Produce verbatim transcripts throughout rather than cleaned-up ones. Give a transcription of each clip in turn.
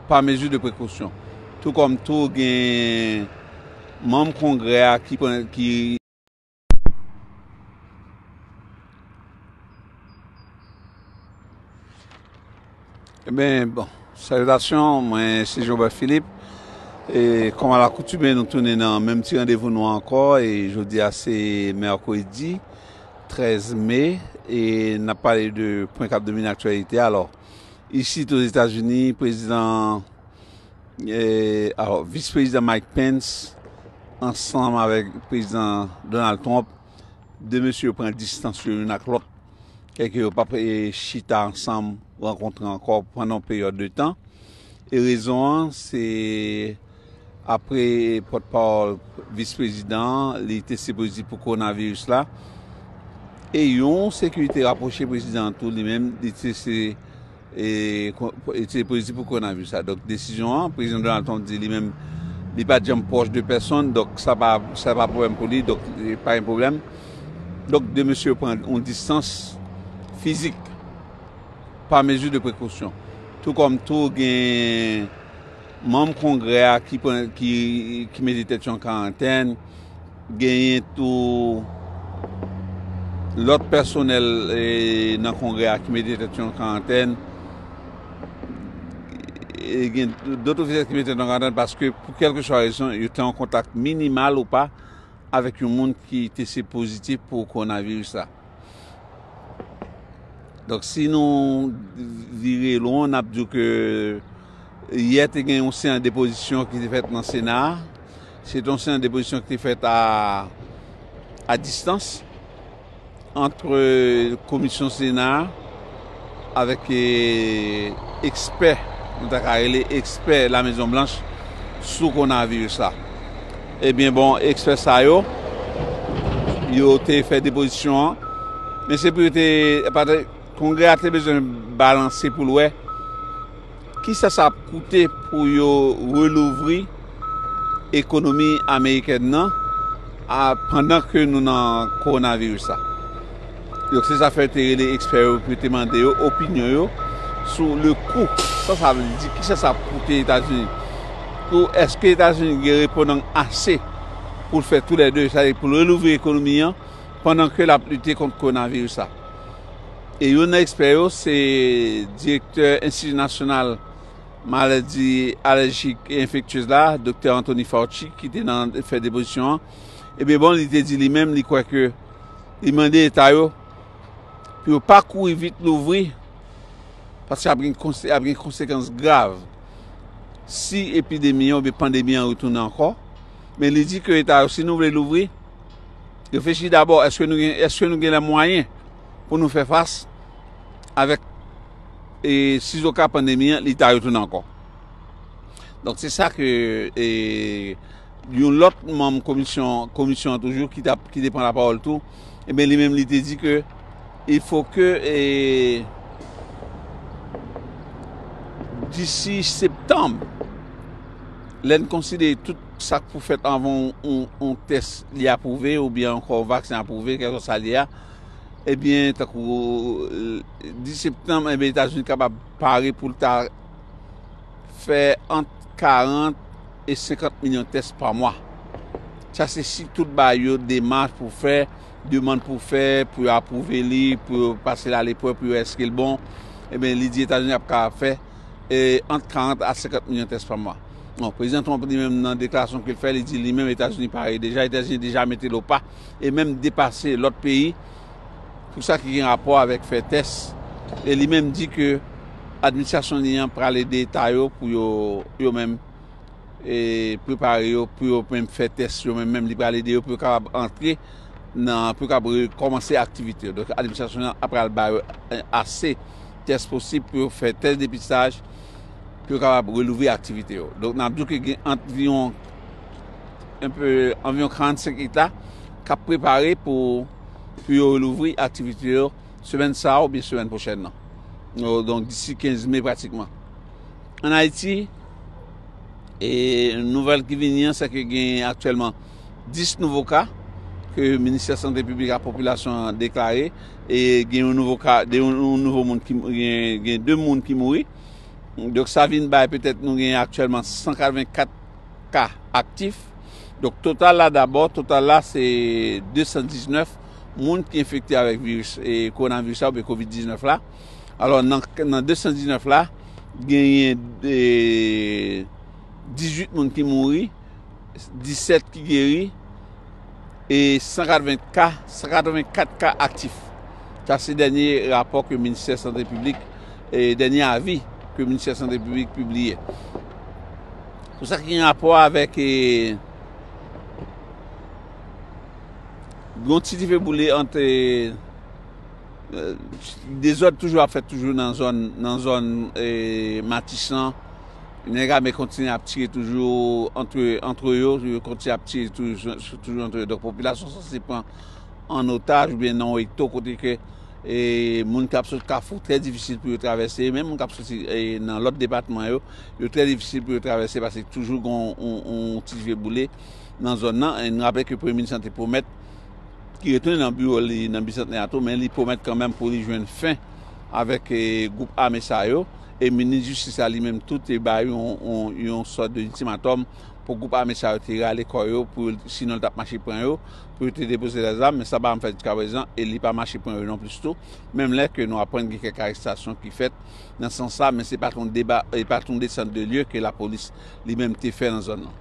pa mezi de prekosyon. Tou kòm tou gen manm Kongrè a ki pran, ki Ebyen, bon, salitasyon, mwen se Jean-Bert Philippe. E, kòm alakoutime, nou tounen nan menm ti randevou nou an ankò. E jodi a se mèkredi trèz me. E n ap pale de pwen k ap domine aktyalite. Alò, isit Ozetazini, prezidan, e, alò, vis prezidan Mike Pence ansanm avèk prezidan Donald Trump, de mesye yo pran distans yo youn ak lòt. Kèlke yo p ap, e, chita ansanm, rankontre ankò pandan yon peryòd de tan. E rezon an, se apre pòtpawòl vis prezidan an, li teste pozitif pou kowonaviris la. E yon sekirite rapwoche prezidan an tou, li menm, li teste, e, ko-, e, teste pozitif pou kowonaviris la. Donk, desizyon an, prezidan Donald Trump di li menm, li pa t janm pwòch de pèsonn, donk sa pa, sa pa pwoblèm pou li, donk, e, pa gen pwoblèm. Donk, de mesye yo pran yon distans fizik pa mezi de prekosyon. Tou kòm tou gen manm Kongrè a ki pran, ki, ki mete tèt yo an karantèn, genyen tou lòt pèsonèl, e, nan Kongrè a ki mete tèt yo an karantèn, e gen dòt ofisè ki mete tèt yo an karantèn paske pou kèlkeswa rezon, yo te an kontak minimal ou pa avèk yon moun ki teste pozitif pou kowonaviris la. Donk, si nou vire lwen, n ap di w ke yè te gen yon seyans depozisyon ki te fèt nan Sena a. Se te yon seyans depozisyon ki te fèt a, a distans ant komisyon Sena a avèk, e, ekspè, nou ta ka rele ekspè Lamezon Blanch sou kowonaviris la. Ebyen, bon, ekspè sa yo, yo te fè depozisyon an, men se pou yo te, pa te, Kongrè a te bezwen balanse pou l wè kisa sa ap koute pou yo relouvri ekonomi amerikèn nan, a, pandan ke nou nan kowonaviris la. Donk, se sa fè te rele ekspè yo pou te mande yo opinyon yo sou le kou. Sa sa vle di, kisa sa ap koute Etazini? Pou, èske Etazini gen repondan ase pou l fè toulède, sètadi pou l relouvri ekonomi an pandan ke l ap lite kont kowonaviris la? E youn nan ekspè yo, se direktè Enstiti Nasyonal Maladi Alèjik e Enfektyez la, doktè Anthony Fauci, ki te nan fè depozisyon an. Ebyen, bon, li te di li menm, li kwè ke li mande eta yo pou yo pa kouri vit louvri, paske ap gen konse-, ap gen konsekans grav si epidemi an oubyen pandemi an retounen ankò. Men li di ke eta yo, si nou vle louvri, reflechi dabò, èske nou gen, èske nou gen lè mwayen pou nou fè fas avèk, e, sizoka pandemi an, li ta retounen ankò. Donk, se sa ke, e, yon lòt manm komisyon, komisyon an toujou ki t ap, ki te pran lapawòl tou, ebyen, li menm, li te di ke il faut que, e, disi septanm, lè n konsidere tout sa k pou fèt anvan yon, yon, yon tès li apwouve, oubyen ankò yon vaksen apwouve, kèlkeswa sa l ye a, ebyen, tankou, e, dis septanm, ebyen, Etazini kapab pare pou l ta fè ant karant e senkant milyon tès pa mwa. Sa se si tout bagay yo, demach pou fè, demann pou fè, pou yo apwouve li, pou yo pase l a leprèv, pou yo wè èske l bon. Ebyen, li di Etazini ap kapab fè, e, ant karant a senkant milyon tès pa mwa. Bon, prezidan Trump li menm nan deklarasyon ke l fè, li di li menm Etazini pare deja, Etazini deja mete l o pa e menm depase lòt peyi pou sa ki gen rapò avèk fè tès. E li menm di ke administrasyon li an pral ede eta yo pou yo, yo menm, e, prepare yo pou yo menm fè tès yo menm, menm li pral ede yo pou yo kapab antre nan, pou yo kapab rekòmanse aktivite yo. Donk, administrasyon an ap pral ba yo, e, ase tès posib pou yo fè tès depistaj, pou yo kapab relouvri aktivite yo. Donk, n ap di w ke gen anviwon, enpe, anviwon karannsenk eta k ap prepare pou, pou yo relouvri aktivite yo semèn sa a oubyen semèn pwochèn nan. Donk, disi kenz me pratikman. Ann Ayiti, e nouvèl ki vini an, se ke gen aktyèlman dis nouvo ka ke Ministè Sante Piblik ak Popilasyon an deklare, e gen yon nouvo ka, de yon, yon nouvo moun ki, gen, gen de moun ki mouri. Donk, sa vin bay petèt nou gen aktyèlman san katrevenkat ka aktif. Donk, total la dabò, total la se de san diznèf moun ki enfekte avèk viris, e, kowonaviris la oubyen kovid diznèf la. Alò, nan, nan de san diznèf la, genyen, e, dizuit moun ki mouri, disèt ki geri, e san katreven ka, san katrevenkat ka aktif. Sa se dènye rapò ke Ministè Sante Piblik, e dènye avi ke Ministè Sante Piblik pibliye. Pou sa ki gen rapò avèk, e, yon ti dife boule ant, e, dezòd toujou ap fèt toujou nan zòn, nan zòn, e, Matisan. Nèg ame kontinye ap tire toujou antre, antre yo, yo kontinye ap tire toujou, toujou antre yo. Donk, popilasyon sanse pran an otaj oubyen nan yon eto kote ke, e, moun k ap sot Kafou, trè difisil pou yo travèse. Menm moun k ap soti, e, nan lòt depatman yo, yo trè difisil pou yo travèse paske toujou gen yon, yon, yon ti dife boule nan zòn nan. E nou raple ke Premye Minis lan te pwomèt ki retounen nan biwo li nan Bisantnè a tou, men li pwomèt kanmenm pou li jwenn fen avèk, e, gwoup ame sa yo. E minis jistis la li menm tou te bay yon, yon, yon sòt de iltimatòm pou gwoup ame sa yo te rale kò yo, pou, sinon l t ap mache pran yo, pou yo te depoze lèzam, men sa pa janm fèt jiskaprezan, e li pa mache pran yo non plis tou. Menm lè ke nou aprann gen kèk arestasyon ki fèt nan sans sa, men se pa t yon deba, e pa t yon desant de lye ke lapolis li menm te fè nan zòn nan.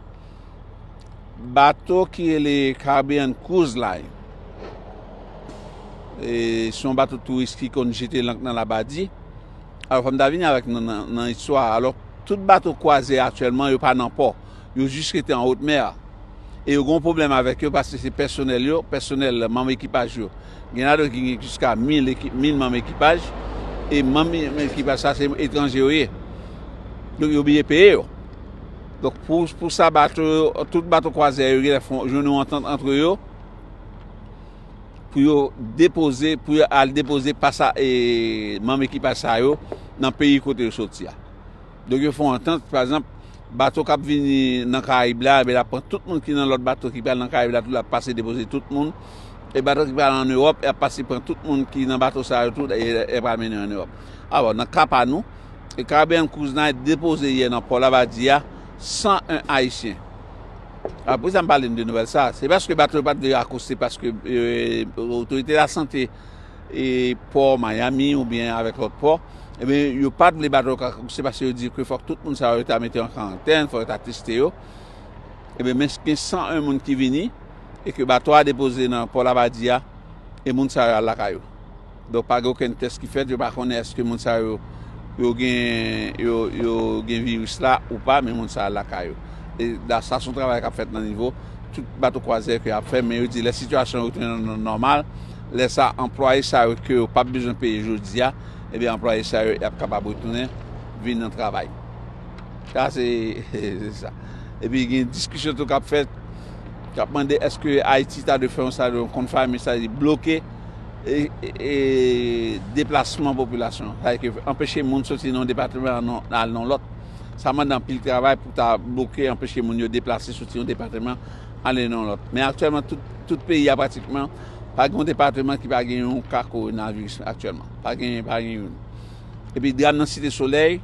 Bato ki rele Caribbean Cruise Line, e, se yon bato touris ki konn jete lank nan Labadi. Alò, fò m ta vini avèk nan, nan, nan istwa a. Alò, tout bato kwaze aktyèlman, yo pa nan pò. Yo jis rete an wot mè. E yo gen yon pwoblèm avèk yo paske se pèsonèl yo, pèsonèl manm ekipaj yo. Gen ladan yo ki gen jiska mil eki-, mil manm ekipaj. E manm ekipaj sa, se etranje yo ye. Donk, yo bliye peye yo. Donk, pou, pou sa, bato yo, tout bato kwaze yo genlè fon, jwenn yon antant antre yo pou yo depoze, pou yo al depoze pasa-, e, manm ekipaj sa yo nan peyi kote yo soti a. Donk, yo fè yon antant, pa egzanp, bato k ap vini nan Karayib la, ebyen, l ap pran tout moun ki nan lòt bato ki pral nan Karayib la, tou l ap pase depoze tout moun. E bato ki pral an Ewòp, y ap pase pran tout moun ki nan bato sa yo tou, e, e pral mennen an Ewòp. Alò, nan ka pa nou, e Caribbean Cruise Line depoze yè nan pò Labadi a san en Ayisyen. Apre sa, m pale n de nouvèl sa. Se paske bato yo pa t vle akoste paske, e, otorite lasante, e, pò Miami oubyen avèk lòt pò, ebyen, yo pa t vle bato yo akoste paske yo di ke fòk tout moun sa yo ta mete an karantèn, fòk yo ta teste yo. Ebyen, men gen san en moun ki vini e ke bato a depoze nan pò Labadi a, e moun sa yo al lakay yo. Donk, pa gen okenn tès ki fèt, yo pa konnen èske moun sa yo, yo gen, yo, yo gen viris la ou pa, men moun sa yo al lakay yo. E la, sa se yon travay k ap fèt nan nivo tout bato kwazè ke y ap fè, men yo di lè sitiyasyon yo retounen nan nòmal, lè sa anplwaye sa yo ke yo p ap bezwen peye jodi a, ebyen anplwaye sa yo y ap kapab retounen vin nan travay. Sa se, se sa. Epi gen diskisyon tou k ap fèt, k ap mande èske Ayiti ta dwe fè yon sa, yon confinement, sa di bloke e, e, e deplasman popilasyon. Sa di ke anpeche moun soti nan yon depatman al nan, al nan lòt. Sa mande anpil travay pou ta bloke, anpeche moun yo deplase soti yon depatman ale nan lòt. Men aktyèlman, tout, tout peyi a pratikman, pa gen yon depatman ki pa gen yon ka kowonaviris aktyèlman. Pa gen, pa gen youn. Epi dram nan Site Solèy,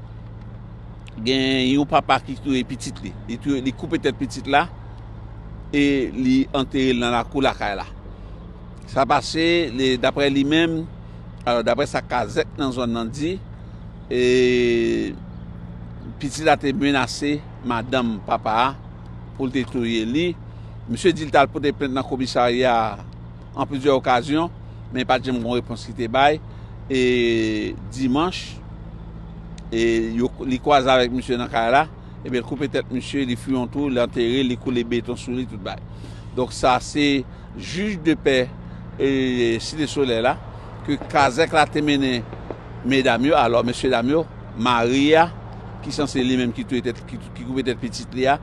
gen yon papa ki touye pitit li. Li touye, li koupe tèt pitit la e li antere l nan lakou lakay la. Sa pase, li, daprè li menm, alò, daprè sa kazèk nan zòn nan di, e, pitit la te menase madanm papa a pou l te touye li. Misye di l t al pote plent nan komisarya a an plizyè okazyon, men pa t janm gen yon repons ki te bay. E dimanch, e yo, li kwaze avèk misye nan kay la, ebyen, l koupe tèt misye, li fouye yon twou, li antere, li koule beton sou li, tout bagay. Donk, sa se jij de pè, e, Site Solèy la, ke kazèk la te mennen medam yo, alò, mesye dam yo, mari a, ki sanse li menm ki touye tèt, ki, ki koupe tèt pitit li a,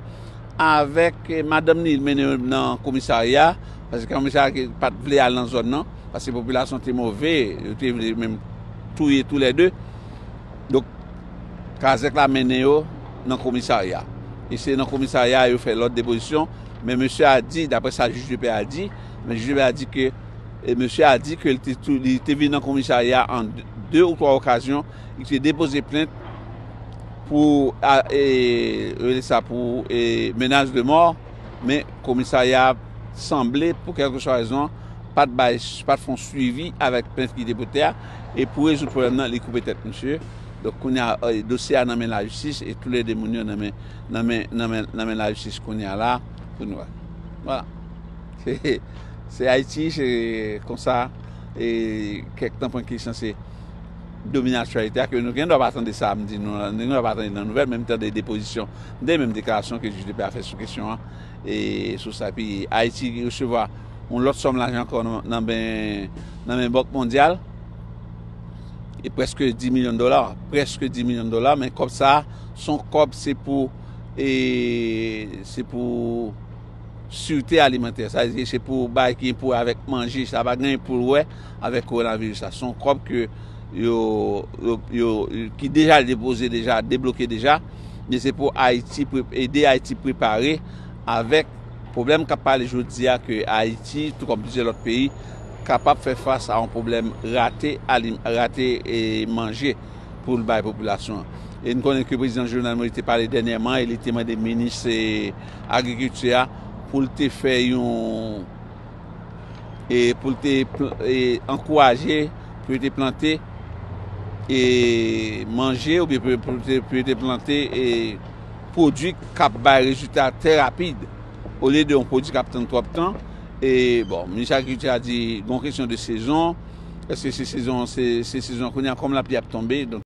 avèk, e, madanm li, l mennen yo nan komisarya, paske komisarya ki pa t vle al nan zòn nan, paske popilasyon te move, yo te vle menm touye toulède. Donk, kazèk la mennen yo nan komisarya. E se nan komisarya yo fè lòt depozisyon, men mesye a di, daprè sa jij de pè a di, men jij de pè a di ke, e mesye a di ke li te tou, li te vin nan komisarya an de, de ou twa okazyon, li te depoze plent pou a- e, rele sa pou e, menace de mort, men komisarya a sanble pou kèlkeswa rezon pa t bay pa t fè yon swivi avèk plent ki te pote a, e pou rezoud pwoblèm nan li koupe tèt misye. Donk kounye a e, dosye a nan men lajistis e toulède moun yo nan men nan men nan men nan men lajistis kounye a la pou nou wè. Vwala. Se se Ayiti, se konsa e kèk tanpwen ki sanse domine aktyalite a, ke nou gen dwa pa tande sa m di nou, nou gen dwa pa tande nan nouvèl, men m tande depozisyon, m tande menm deklarasyon ke jij de pè a fè sou kesyon an, e sou sa, epi Ayiti resevwa yon lòt sòm lajan ankò nan nan men nan men Bank Mondyal, e prèske dis milyon dola, prèske dis milyon dola, men kòb sa, se yon kòb, se pou e se pou sirte alimantè, sa vle di se pou bagay ki gen pou wè avèk manje, sa pa gen pou wè avèk kowonaviris la. Se yon kòb ke yo, yo, yo, ki deja depoze, deja debloke deja, men se pou Ayiti pre- ede Ayiti prepare avèk pwoblèm k ap pale jodi a, ke Ayiti, tou kòm plizyè lòt peyi, kapab fè fas a yon pwoblèm rate alim- rate e manje pou l bay popilasyon an. E n konnen ke prezidan Jovenel Moïse te pale dènyèman e li te mande minis e, agrikilti a pou l te fè yon e pou l te pl- e ankouraje pou yo te plante e manje oubyen pou pou te pou yo te plante e pwodui k ap bay rezilta trè rapid, olye de yon pwodui k ap tann twòp tan. E bon, minis agrikilti a di gon kesyon de sezon, èske se sezon se se sezon kounye a kòm lapli ap tonbe, donk